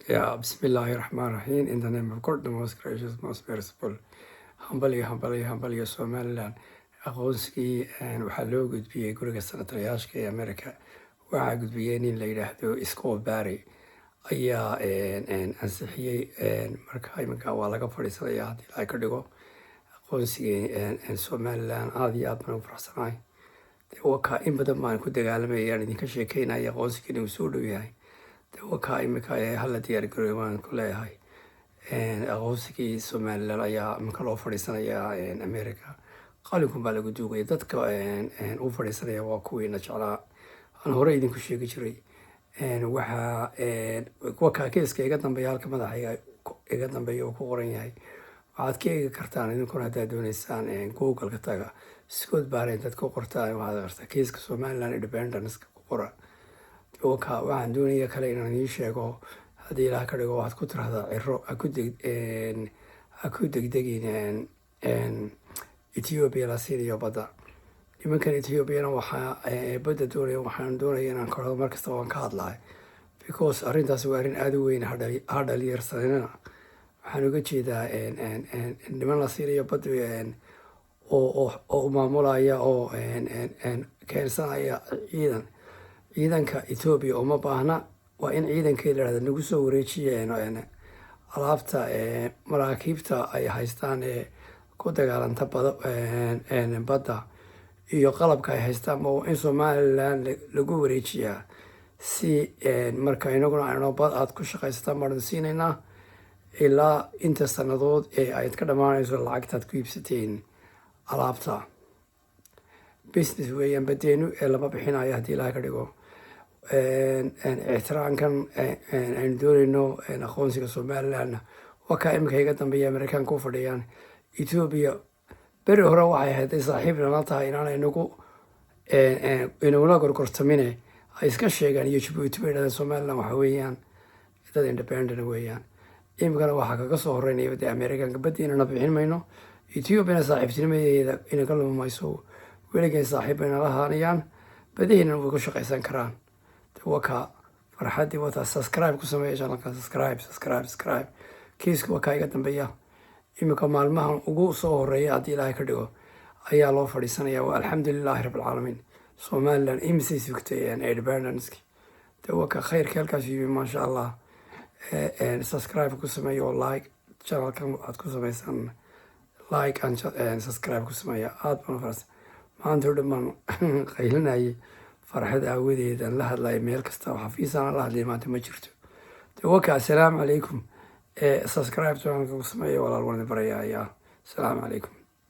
Yeah, Bismillahir Rahmanir Rahim. In the name of God, the most gracious, most merciful. Hambalyo, hambalyo, hambalyo Somaliland. Aqoonsigii waxaa loo gudbiyey guriga senatarayaashka ee America. Waxaa gudbiyey nin la yidhaahdo Scott Perry ayaa ansixiyey. Marka iminka waa laga fadhiisanaya haddii Ilaahay ka dhigo aqoonsigii Somaliland. Aada iyo aad baan ugu faraxsanahay. Dee wakaa in badan baan ku dagaalamayay, aan idinka sheekeynaya aqoonsigii inuu soo dhow yahay. Dee wakaa iminka hala diyaar garooyo waan ku leeyahay. Aqoonsigii Somaliland ayaa iminka loo fadhiisanayaa America. Qalinkun baa lagu duugaya. Dadka u fadhiisanaya waa kuwiina jeclaa aan hore idinku sheegi jiray. Waxaa wakaa keeska iga dambeeya, halka madaxa iga dambeeya uu ku qoran yahay. Waxaad ka eegi kartaan idinkuna haddaad dooneysaan Google-ka taga, Scott Perry intaad ku qortaan, waxaad qortaa kiiska Somaliland independence ku qora. Waka waxaan doonaya kale inaan idiin sheego, haddii Ilaah ka dhigo, waxaad ku tirahdaa Ciro ha ku degdegin Ethiopia la siinayo badda. Nimankan Ethiopiana waxaa badda doonaya, waxaan doonaya inaan karado markasta waan ka hadlahay, because arrintaasi waa arrin aada u weyn. Ha dhalinyarsanina. Waxaan uga jeedaa niman la siinayo badda oo maamulaya oo keensanaya ciidan. Ciidanka Ethiopia uma baahna. Waa in ciidankii la yidhahda nagu soo wareejiya alaabta maraakiibta ay haystaan ee ku dagaalanta badda iyo qalabka ay haystaan waa in Somaliland lagu wareejiyaa, si marka inaguna ayno bad aad ku shaqaysataan baanu siinaynaa ilaa inta sanadood ee ayd ka dhammaanayso lacagtaad ku iibsateen alaabta. Business weeyaan badeenu ee lama bixinayo haddii Ilaah ka dhigo. Ixtiraamkan aynu dooneyno aqoonsiga Somalilandna waa kaa iminka iga dambeeya Amerikaanka u fadhiyaan. Ethiopia beri hore waxay ahayd ay saaxiib nala tahay inaanay nagu inagula gorgortamine ay iska sheegaan, iyo Jabuuti bay dhahdeen Somaliland waxa weeyaan dad independent weeyaan. Iminkana waxaa kaga soo horeynaya dee Amerikaanka. Badiinana bixin mayno, Ethiopiana saaxiibtinimadeeda inaga lumi mayso. Weligeen saaxiib bay nala ahaanayaan, badihiina way ku shaqaysan karaan. Waa kaa farxaddii wataa. Subscribe ku sameeya channelka, subscribe, subscribe, subscribe. Kiiska waa kaa iga dambeeya. Iminka maalmahan ugu soo horeeya haddii Ilaahay ka dhigo ayaa loo fadhiisanaya. Waa alxamdulilaahi rabbilcaalamiin. Somaliland imisay sugtay independence? De waa ka khayrka halkaas yimi, maasha Allah. Subscribe ku sameeya oo like channelkan waxaad ku sameysaan like and subscribe ku sameeya. Aada baan faras maanta o dhan baan qaylinayay farxad aawadeed, aan la hadlayo meel kasta oo xafiisaan la hadlay maanta ma jirto. De waka assalaamu calaykum. Subscribe channelka ku sameeya, walaal, waan idin baraya ayaa. Asalaamu calaykum.